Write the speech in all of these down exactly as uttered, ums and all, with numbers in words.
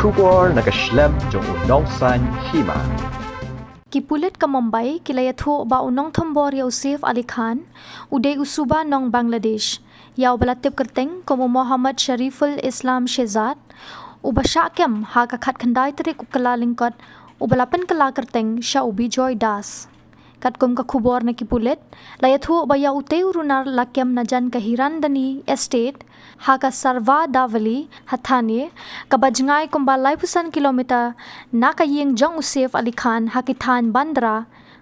Khubor na ka shlem jong u nongsan hima. Ki pulit ka Mumbai ki la ïathuh ba u nongthombor ïa u Saif Ali Khan u dei u suba nong Bangladesh, ïa uba la tip kyrteng kum u Mohammad Shariful Islam Shehzad, uba shah kem ha ka khatkhyndai tarik u Kyllalyngkot, uba la pynkylla kyrteng sha u Bijoy Das. Katkum ka khubor na ki pulit, la ïathuh ba ïa utei u runar la kem na jan ka Hirandani Estate ha ka Sarvadavali ha Thane, kaba jngai kumba laiphew san kilometer na ka ïing jong u Saif Ali Khan ha ki thaiñ Bandra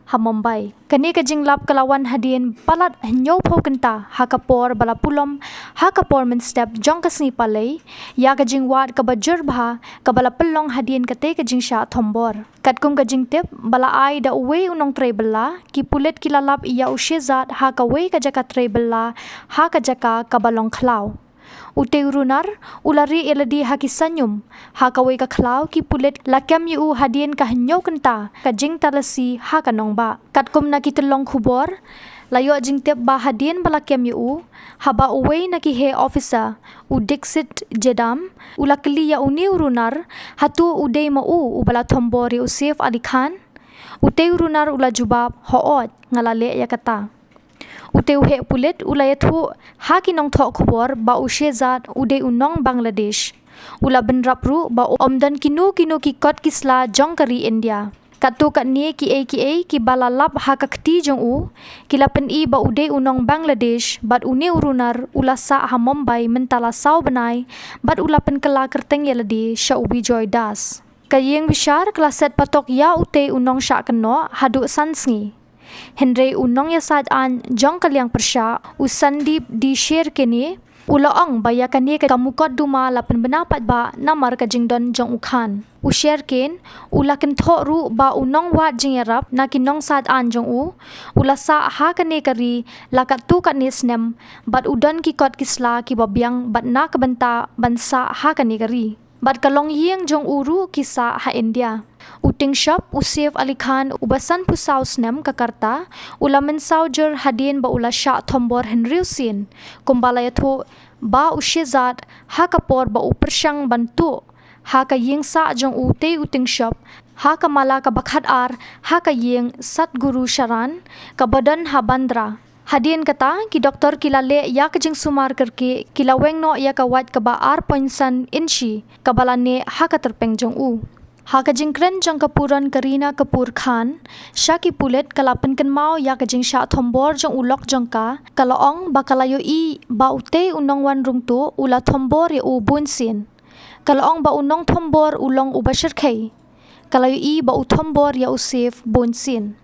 ha Mumbai. Kane ka jinglap ka la wan hadien palat hynñiewphew kynta ha ka por ba la pulom ha ka por mynstep jong ka sngi Palei ïa ka jingwad kaba jur bha kaba la pynlong hadien katei ka jingshah thombor. Katkum ka jingtip ba la ai da uwei u nongtrei bylla, ki pulit ki la lap ïa u Shehzad ha kawei ka jaka trei bylla ha ka jaka kaba long khlaw. Utei u runar u la rieh ïa lade ha ki saiñum ha kawei ka khlaw, ki pulit la kem ïa u hadien ka hynñiew kynta ka jingtalasi ha ka nongbah. Katkum na ki tyllong khubor, la ïoh jingtip ba hadien ba la kem ïa u, haba uwei na ki heh officer, u Dixit Jedam, u la kylli ïa une u runar, hato u dei ma u uba la thombor ïa u Saif Ali Khan? Utei u runar u la jubab, hooid, nga la leh ïa kata. Utei u heh pulit u la ïathuh ha ki nongthoh khubor ba u Shehzad u dei u nong Bangladesh. U la bynrap ruh ba ym don kino kino ki kot ki sla jong ka ri India. Katto katne kiei kiei kiba la lap ha ka kti jong u, ki la pyni ba u dei u nong Bangladesh, bad une u runar u la sah ha Mumbai mynta la saw bnai, bad u la pynkylla kyrteng ïa lade sha u Bijoy Das. Ka ïing bishar ka la set patok ïa utei u nongshah kynnoh haduh san sngi. Hynrei u nongïasaid aiñ jong ka liang pyrshah, u Sandeep D Sherkene, u la ong ba ïa kane ka mukotduma la pynbna paidbah namar ka jingdon jong u Khan. U Sherkene u la kynthoh ruh ba u nongwad jingïarap na ki nongsaid aiñ jong u, u la sah ha kane ka ri la katto katne snem, bad u don ki kot ki sla kiba biang bad na ka bynta ban sah ha kane ka ri. Bad ka longïing jong u ruh ki sah ha India. U tyngshop u Saif Ali Khan uba sanphew saw snem ka rta, u la mynsaw jur hadien ba u la shah thombor hynriew sien, kumba la ïathuh ba u Shehzad ha ka por ba u pyrshang ban tuh ha ka ïing sah jong utei u tyngshop ha ka mala kaba khatar ha ka ïing Sadhguru Sharan kaba don ha Bandra. Hadien kata, ki doktor ki la leh ïa ka jingsumar kyrkieh, ki la weng noh ïa ka wait kaba ar point san inshi kaba la neh ha ka tyrpeng jong u. Ha ka jingkren jong ka puron Kareena Kapoor Khan sha ki pulit, ka la pynkynmaw ïa ka jingshah thombor jong u lok jong ka, ka la ong ba ka la ïohi ba utei u nongwan rung tuh u la thombor ïa u bun sien. Ka la ong ba u nongthombor u long uba shyrkhei. Ka la ïohi ba u thombor ïa u Saif bun sien.